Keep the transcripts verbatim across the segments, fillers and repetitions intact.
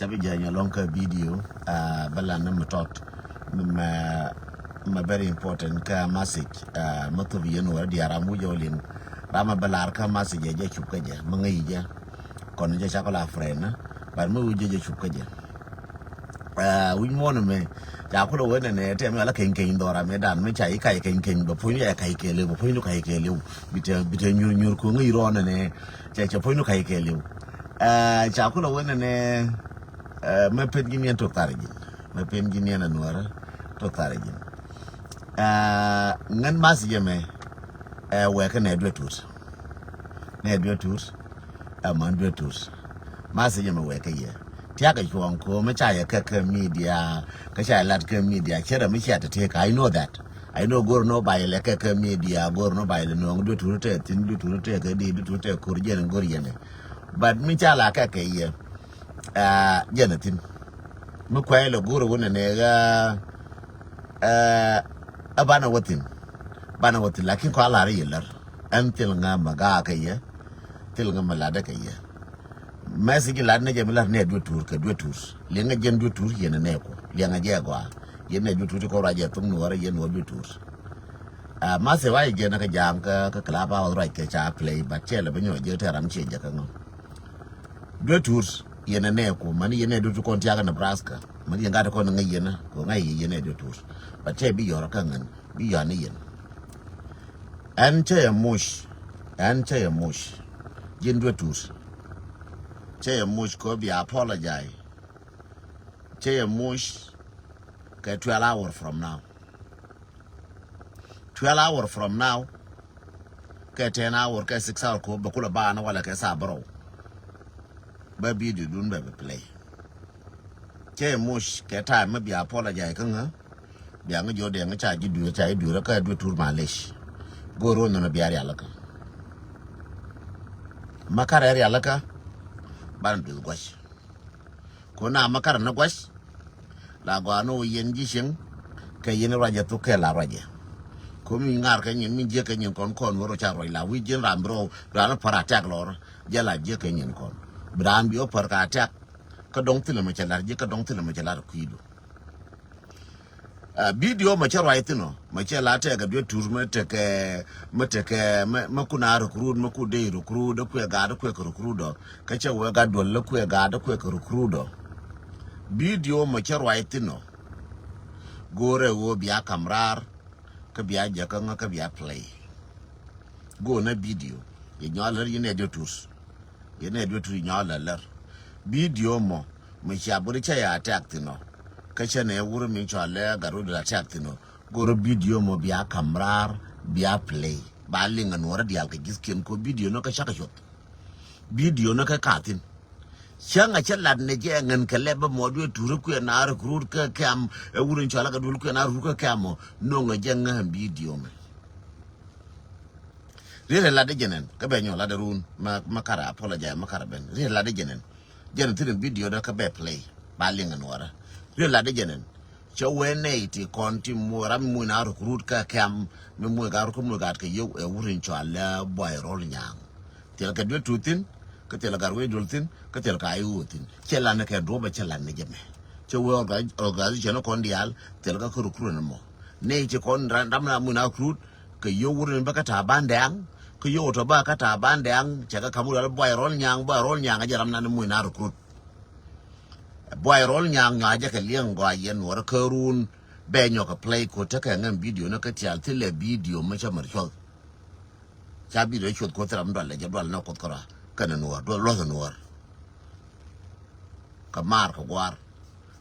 Bi jɛ nyɛ lɔŋ kä video, ah, bä lan ni mi tɔt mi mɛ, mi mɛ very important kä message, ah, mi thop yɛn wä diaal ram wi̱c ɔ liŋ. Ram mi bä lar kä message jɛ, jɛ cup kä jɛ mi ŋäc jɛ. Kɔn jɛ ca kɔ la friend, but mi wi̱c jɛ, jɛ cup kä jɛ. Ah, wi̱c muɔ̱n mɛ ca kulɛ wä nɛnɛ tɛm yɔ la keny keny dhɔra mɛ dan mi ca i̱ kac keny keny bɛ puɔ̱ny yɛ kac kɛɛliw, bɛ puɔ̱ny du kac kɛɛliw. Bitɛ, bitɛ nyur nyur ko̱ŋ i̱ rɔɔn nɛnɛ. Cɛ, cɛ puɔ̱ny du kac kɛɛliw. Ah, ca kulɛ wä nɛnɛ, ah, mɛ pen ji̱ niɛn tok thar ji̱n. Mɛ pen ji̱ niɛn anuɔrä tok thar ji̱n. Ah, ŋän message mɛ, ah, wɛɛkä nɛ duet tut. Nɛ duet tut. Ɛ man duet tut. Message mɛ wɛɛkä yɛ. Tiakä cuɔ̱ŋ ko̱ mɛ ca yɛ kɛ kɛ media, kä ca yɛ lat kɛ media, cɛ rɛ mi cia te tek. I know that. I know go̱r nɔ ba yɛ lɛ kɛ kɛ media, go̱r nɔ ba yɛ lɛ nɔŋ duet tut tɛ thin, duet tut tɛ kɛ di, duet tut tɛ ko̱r jɛn go̱r yɛn. But mi ca la kɛ kɛ yɛ, ah, jɛn a thin. Mi kuɛ lɛ go̱r wä nɛ nɛ ɣä, ah, a banɛ wä thin. Banɛ wä thin, lakin kɔ a lar yɛ lär. Ɛn thil ŋa ma gaa kɛ yɛ, thil ŋa ma ladɛ kɛ yɛ. Message lat ni jɛ mi lat nɛ duet tut kɛ duet tut. Liɛŋɛ jɛn duet tut yɛn nɛ ku. Liɛŋɛ jɛ gɔaa. Yɛn nɛ duet tut kɔ ruacɛ thum nuɔrä yɛn wä duet tut. Ah, message wa jɛ nɛ kɛ jam kɛ, kɛ Clubhouse ruac kɛ ca play, but cɛ lɛ bi nyɔ jɛ tɛ ram ciɛ jɛ kɛ ŋɔ. Duet tut yɛn nɛ ku, mani yɛn nɛ duet tut kɔn tiakä Nebraska. Mani yɛn gat kɔn ŋa yɛn, kɔ ŋa yɛn nɛ duet tut. But cɛ bi yɔr kɛ ŋan, bi yɔr ni yɛn. Ɛn cɛ yɛ muc, ɛn cɛ yɛ muc. Ji̱n duet tut. Cɛ yɛ muc kɔ bi apologize. Cɛ yɛ muc kɛ twelve hour from now. Twelve hour from now, kɛ ten hour, kɛ six hour kɔ bɛ kulɛ banɛ walɛ kɛ saa bärɔw. Bɛ video dun bɛ bi play. Cɛ yɛ muc kɛ time mi bi apologize kä ŋä. Bia ŋä jɔ dee ŋä ca ji̱ duer, ca ji̱ duer kä duer tur malish. Go̱o̱r wä nɔnɔ bia rialikä. Ma karɛ rialikä, banɛ duth guac. Ko na ma karɛ ni guac, la gɔaa ni wä yɛn ji̱ cieŋ, kɛ yɛn ruacɛ thuk kɛ la ruacɛ. Ko mi ŋa̱r kɛ nyin, mi jiäk kɛ nyin kɔn kɔn wä rɔ ca ruac la wi̱c ji̱n ram bi rɔ, ram ni pär attack lɔr, jɛ la jiäk kɛ nyin kɔn. Bi ram bi wä pär ka attack, kä dɔŋ thilɛ mɛ cɛ lar ji̱, kä dɔŋ thilɛ mɛ cɛ lar kui̱du. Ah, video mɛ cɛ ruac thin ɔ, mɛ cɛ la tɛkɛ duet tur mɛ tekɛ, mɛ tekɛ, mɛ, mɛ kun a recruit, mɛ kun dee recruit, dee kuɛ gaat, dee kuɛ kɛ recruit ɔ. Kä cɛ wee gat duɔl, dee kuɛ gaat, dee kuɛ kɛ recruit ɔ. Video mɛ cɛ ruac thin ɔ. Go̱o̱rɛ ɣöö bia kam raar, kä bia jɛ kä ŋä, kä bia play. Go̱o̱r nɛ video, yɛ nyɔal lär yɛn ɛ duet tur. Yɛn ɛ duet tur nyɔal lär lär. Video mɔ, mɛ cia buri cɛ ya attack thin ɔ. Kä cɛ nɛ wur mi cɔal lɛ gat rudi attack thin ɔ. Go̱o̱r video mɔ bia kam raar, bia play. Ba liŋ a nuɔrä diaal kɛ ji̱thkiɛn kɔ video nɔ kɛ cakɛ cuɔth. Video nɔ kɛ ka thin. Cäŋ a cä lat ni jɛ ŋän kɛ lɛp bä mɔ duee tuuri kuɛ na recruit kä kɛm. Ɛ wur in cɔal a kɛ duel kuɛ na recruit kä kɛm mɔ. Noŋ a jɛ ŋän video mɛ. Riet ɛ lat di jɛ nɛn kä bɛ nyɔ lat di run ma, ma karɛ apologize ma karɛ ben. Riet ɛ lat di jɛ nɛn. Jɛ nɛn thin video dä kä bɛ play. Ba liŋ a nuɔrä. Riet ɛ lat di jɛ nɛn. Cɛ wee nɛy ti kɔn ti muɔc ram mi muc na recruit kä kɛm mi muc gat rut kä muc gat kɛ yio̱w ɛ wur in cɔal lɛ Buay Rol Nyaŋ. Thil kɛ duel tuut thin, kä thil gat wee duel thin, kä thil ka i̱ ɣöö thin. Cɛ lan kɛ duɔ̱p ɛ cɛ lan ni jɛ mɛ. Cɛ wee orga-, organization kɔn diaal, thil kä kä recruit ni mɔ. Nɛy ti kɔn ram, ram na muc na recruit, kɛ yio̱w wur in bä kä ta̱a̱ ban dɛŋ, kä yio̱w tɔ bä kä ta̱a̱ ban dɛŋ, cɛ kä kam wur al Buay Rol Nyaŋ, Buay Rol Nyaŋ ɛ jɛ ram na ni muc na recruit. Buay Rol Nyaŋ nyɔa jɛ kɛ liɛŋ gɔaa yɛn nuɔrä kä run bɛ nyɔk kɛ play ko tekɛ ŋɛm video ni kä tial thilɛ video mi cä mär cuɔth. Ca video cuɔth ko thil ram dual lɛ jɛ dual ni kuoth kärɔa kɛnɛ nuɔr dual luɔth nuɔr. Kɛ maar kɛ guar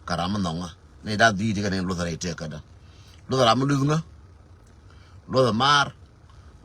kɛ ram mi nhɔŋä ni da dhi̱i̱t kɛ ni luɔth rɛy tëë kädä. Luɔth ram mi luth ŋä luɔth maar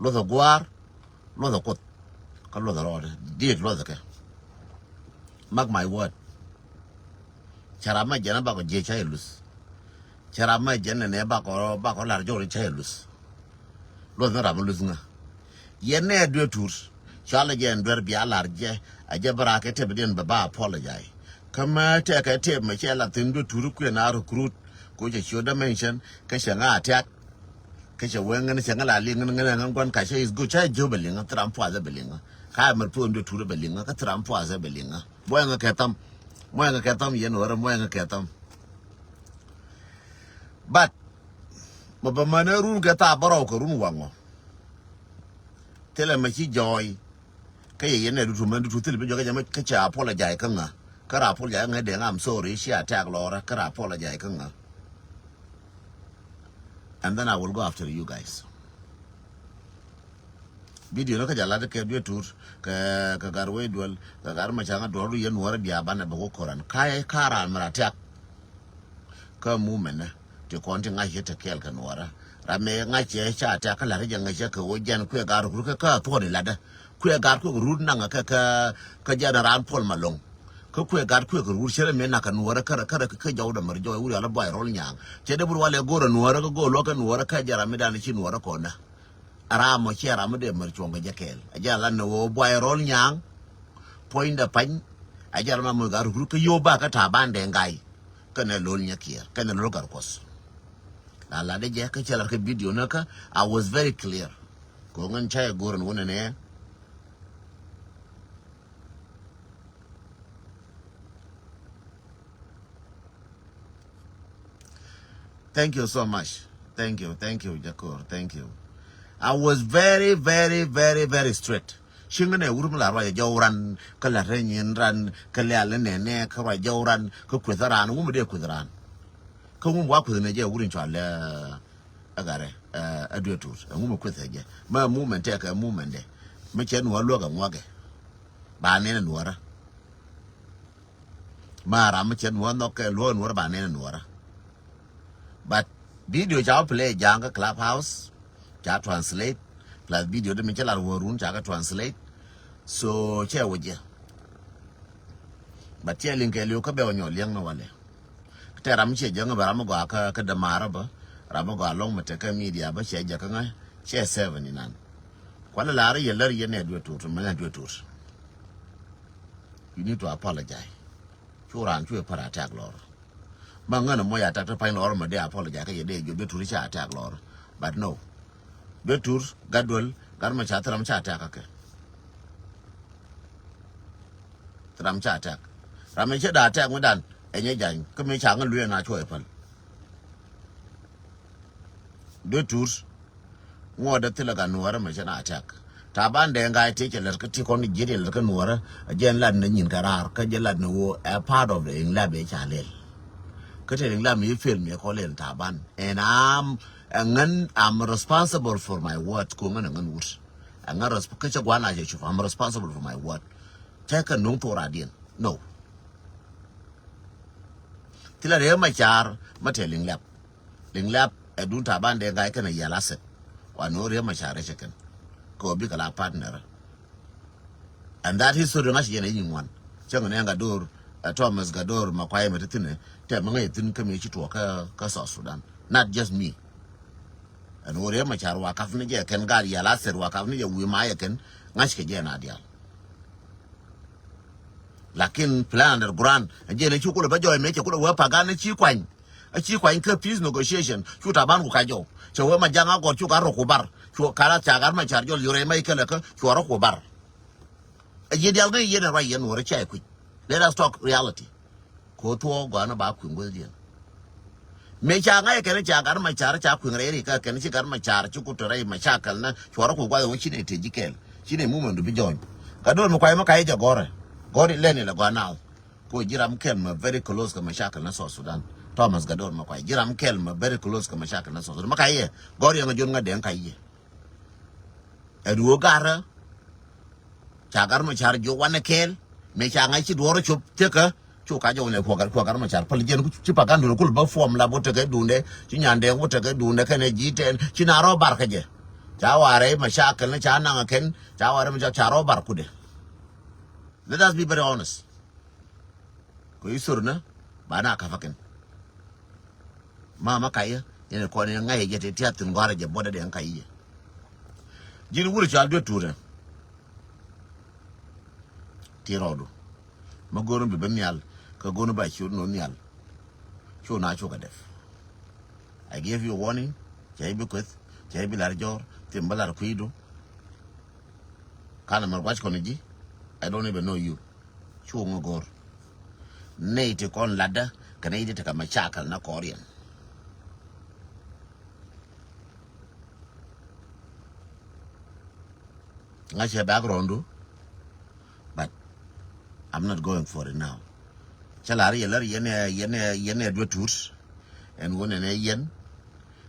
luɔth guar. Luɔthɛ kuoth kä luɔthɛ rɔɔdɛ diet luɔthɛ kɛ. Mark my word. Cɛ ram mɛ jɛn bakɔ jiɛ ca yɛ luth. Cɛ ram mɛ jɛn nɛ bakɔ bakɔ lar jɔr ca yɛ luth. Luɔth ni ram mɛ luth ŋä. Yɛn nɛ duet tur. Cɔalɛ jɛ ɛn duer bia lar jɛ a jɛ bä raa kɛ tep diɛn bɛ ba apologize. Kä mɛ tɛkɛ tep mɛ cɛ la thin duet tur kuɛ na recruit. Ko cɛ cio dimension kä cɛ ŋa attack. Kä cɛ wee ŋän cɛ ŋä la liŋ ŋän ŋän ŋän guan ka cɛ is good cɛ jiö bɛ liŋ ŋä thram puath bɛ liŋ ŋä. Ka mɛr puɔn duet tur bɛ liŋ ŋä kä thram puath bɛ liŋ ŋä. Buɔy ŋä kɛ tham. Muɔ̱yɛ ŋɛ kɛ thɔm yɛn wärä, muɔ̱yɛ ŋɛ kɛ thɔm. But mɛ bɛ mänɛ run kɛ thaap bärɔw kɛ run waŋɔ. Thilɛ mɛ ci jɔɔy. Kä yɛ yɛn ɛ dutu mɛn dutu thil bi jɔkɛ jɛ mɛ kä cɛ apologize kä ŋä. Kä ra apologize kä ŋä dee ŋa, I'm sorry, ci attack lɔrä kä ra apologize kä ŋä. And then I will go after you guys. Video ni kä jɛ lat kɛ duet tut kɛ, kɛ Gatwec Dual kɛ Gat Macar ŋa duɔl ru yɛn nuɔrä dia banɛ bɛ wä koran. Ka, ka ran mɛ ra tiak. Kä movement ni ti kɔn ti ŋa̱c yɛ te kɛɛl kɛ nuɔrä. Ram mi ŋa̱c yɛ ca tɛk kä la̱t jɛ ŋa̱c yɛ kɛ ɣöö jɛn kuɛ gat ruk kä kä thuɔ̱ɔ̱ni latdä. Kuɛ gat kuɛ rut naŋ kä, kä, kä jɛn raan Paul Malong. Kä kuɛ gat kuɛ kɛ rut cɛ rɛ mi nak kɛ nuɔrä kä, kä, kä jɔw dɛ mär jɔw wuri ala buay rɔl nyaŋ. Cɛ dee bur walɛ go̱rɛ nuɔrä kä go̱r luɔk kɛ nuɔrä kä jɛ ram mi dan ci nuɔrä kɔn dä. Ram mɔ ciɛ ram mi dee mär cuɔ̱ŋ kɛ jɛ kɛɛl. A jɛ ala ni ɣöö buay rɔl nyaŋ. Puɔ̱nydɛ pany. A jɛ ram mi moc gat ruk rut kä yio̱w ba kä Taban Deng Gai. Kɛnɛ Lol Nyakiɛɛr, kɛnɛ Lol Gatkuɔth. La lat dee jɛ kä cɛ lat kɛ video ni kä, I was very clear. Kɛ ɣöö ŋän ca yɛ go̱r ɛn wä nɛnɛ. Thank you so much. Thank you, thank you, Jakor. Thank you. I was very, very, very, very straight. Ciŋ nɛ wur mi la ruac jɔw ran, kä la rɛny in ran, kä la lɛ nɛ nɛ, kä ruac jɔw ran, kä kueth ran, wum dee kueth ran. Kä wum wa kueth nɛ jɛ wur in cɔal lɛ, ɛ garɛ, ɛ duet tut, ɛ wum kueth jɛ. Ma movement tɛ kɛ movement dɛ. Mi cɛ nuɔ luɔk ɛ ŋuɔkɛ. Ba nɛn ɛ nuɔrä. Ma ram mi cɛ nuɔr nhɔk kɛ luɔr nuɔr ba nɛn nuɔrä. But video ca wä play ja̱a̱ŋ kä Clubhouse, ca translate, plus video di mi cɛ lar wä run ca kɛ translate. So cɛ wä jɛ. But cɛ liŋ kɛ liw kä bɛ wä nyɔ liɛŋ ni walɛ. Tɛ ram mi cɛ jɛ ŋä bɛ ram mi gɔaa kä, kä dämaarä bä, ram mi gɔaa lɔŋ mi tɛ kä media bä cɛ jɛ kä ŋä, cɛ seven inan. Kualɛ lar yɛ lär yɛ nɛ duet tut, mi nɛ duet tut. You need to apologize. Cu raan cu ɛ pär attack lɔr. Ma ŋän mɔ ya attack ti pany lɔr mɛ dee apologize kä yɛ dee jɔ dee turi ca attack lɔr. But no. Dee tur gat duel gat mɛ ca thil ram ca attack kä kɛ. Thil ram ca attack. Ram mɛ cɛ da attack mɛ dan ɛ nyɛ jany kä mɛ ca ŋä luee na cuɔ ɛ päl. Dee tur. Ŋuɔ̱t dee thilɛ gat nuɔ̱ɔ̱rä mɛ cɛ na attack. Taban Deng Gai tëë cɛ lät kä ti kɔn ji̱ ti lät kä nuɔ̱ɔ̱rä. A jɛn lat ni nyin kɛ raar kä jɛ lat ni ɣöö ɛ part of the inglab ëë ca lɛl. Kä tëë inglab mi fail mi kɔn lɛl Taban. And I'm, ɛ ŋän, I'm responsible for my word. Ku ŋän ɛ ŋän wut. Ɛ ŋän resp-, kä cɛ gua̱n a cɛ cup, I'm responsible for my word. Cɛ kɛ nuŋ thok radiɛn. No. Thilɛ rɛɛ ma car ma tɛl liŋ lɛp. Liŋ lɛp ɛ dun Taban Deng Gai kɛn a yɛl asset. Wa no̱o̱ŋ rɛɛ ma car rɛcɛ kɛn kɛ ɣöö bikɛ la partner. And that history ŋa̱c yɛn a yi ŋuan. Cäŋ ni ɛn Gatdor, ɛ Thomas Gatdor Makuay mɛ ti thi̱n ɛ tɛm mi ŋäc thi̱n kä mi ci tuɔɔk kä, kä South Sudan. Not just me. Ɛn ɣöö rɛɛ ma car wa kap ni jɛ kɛn gaat yɛl asset wa kap ni jɛ wi̱i̱ ma yɛ kɛn ŋa̱c kɛ jɛ na diaal. Lakin plan underground ɛ jɛn ɛ cu kulɛ bä jɔɔc mëë cɛ kulɛ wee Pagan ɛ ci kuany. Ɛ ci kuany kä peace negotiation cu Taban ku ka jɔw. Cɛ wee ma jaŋ a gɔr cu ka rɔ ku bar. Cu ka la ca gat ma car jɔl yore ma ikɛlɛ kä cu rɔ ku bar. Ɛ ji̱ dial ŋäc yɛn ɛ ruac yɛn wä rɔ ca ɛ kui̱c. Let us talk reality. Ko thuɔɔk gɔaa ni ba kui̱ guäthdiɛn. Mëë ca ŋa̱c kɛn ca gat ma car ca kui̱ rɛy ri kä kɛn ci gat ma car ci ku te rɛy ma ca kɛl na cuɔrä ku guath wä ci ne te ji̱ kɛl ci ne mumɛn du bi jɔny. Ka do̱r mi kuay mi ka yɛ jɛ gɔrɛ gɔr ilɛn ilɛ gɔaa naath. Ko ji̱ ram kɛl ma very close kɛ ma ca kɛl na South Sudan. Thomas Gatdor ma kuay ji̱ ram kɛl ma very close kɛ ma ca kɛl na South Sudan ma ka yɛ gɔr yɛn ŋa jon ŋa dɛŋ ka yɛ. Ɛ duo garä. Ca gat ma car jiök wanɛ kɛɛl mëë ca ŋa̱c ci duɔ̱ɔ̱r cop thiekä. Cu ka jɔw nɛ kuɔ̱k gat, kuɔ̱k gat ma car päl jiɛn ci Pagan duundɛ kul bä form la bä tekɛ duundɛ ci Nyandɛŋ bä tekɛ duundɛ kɛnɛ ji̱ tɛn ci na rɔ bar kä jɛ. Ca warɛ ma ca kɛl ni ca naŋ kɛn ca warɛ ma ca, ca rɔ bar kudɛ. Let us be very honest. Kɛ history ni ba na ka̱pä kɛn. Mama kayä yɛn kɔn yɛn ŋa̱c yɛ jɛ ti tiath thi̱n gɔ̱a̱rä jɛ buɔdɛ dee ŋa̱c kayä yɛ. Ji̱n wur cɔal duet tuutɛ. Ti rɔɔdu. Ma go̱o̱r bi ben nhial kä go̱o̱r ba ciöt nɔ nhial. Cu na cukɛ dɛp. I gave you a warning. Cɛ i̱ bi kueth, cɛ i̱ bi lar jɔɔr, thim bä lar kui̱du. Kanɛ mɛ gua̱c kɔn ji̱. I don't even know you. Cu ŋä go̱o̱r. Nɛy ti kɔn latdä kɛ nɛy ti tekɛ mɛ cakɛl na kɔriɛn. Ŋa̱cɛ background du, but I'm not going for it now. Cä lar yɛ lär yɛn ɛ, yɛn ɛ, yɛn ɛ duet tut. Ɛn wun ɛn ɛ yɛn.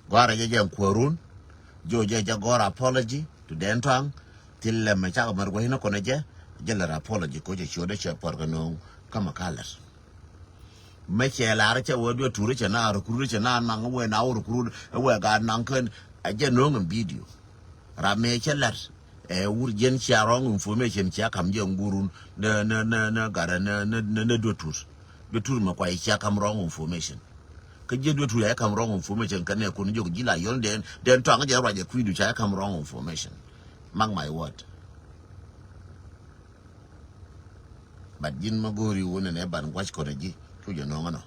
Gɔarɛ jɛ jɛ kuɔrun. Jo jɛ jɛ gɔr apology to Dɛn Tɔaŋ. Thil lɛ mɛ cakɛ mɛr gua̱cnä kɔnɛ jɛ. Jɛ lär apology ko jɛ ciötdä cɛ puɔr kɛ no̱o̱ŋ kä mɛ ka lär. Mɛ cɛ lar cɛ wee duet tut cɛ na recruit cɛ na naŋ wee na wee recruit wee gat naŋ kɛn. Ɛ jɛ no̱o̱ŋ ɛn video. Ram mëë cä la̱t ɛ wur jiɛn cia wrong information cia kam jɛ ŋurun. Nɛ nɛ nɛ nɛ garɛ nɛ nɛ nɛ nɛ duet tut. Duet tut mɛ kua cia kam wrong information. Kä jiɛ duet tut ɛ kam wrong information kɛ nɛ kun jok ji̱ la yɔl Dɛn Dɛn Tɔaŋ jɛ ruacɛ kui̱du cia kam wrong information. Mark my word. But ji̱n mɛ go̱o̱ri wun ɛn ɛ ban gua̱c kɔnɛ ji̱ cu jɛ nɔŋ ɛnɔ.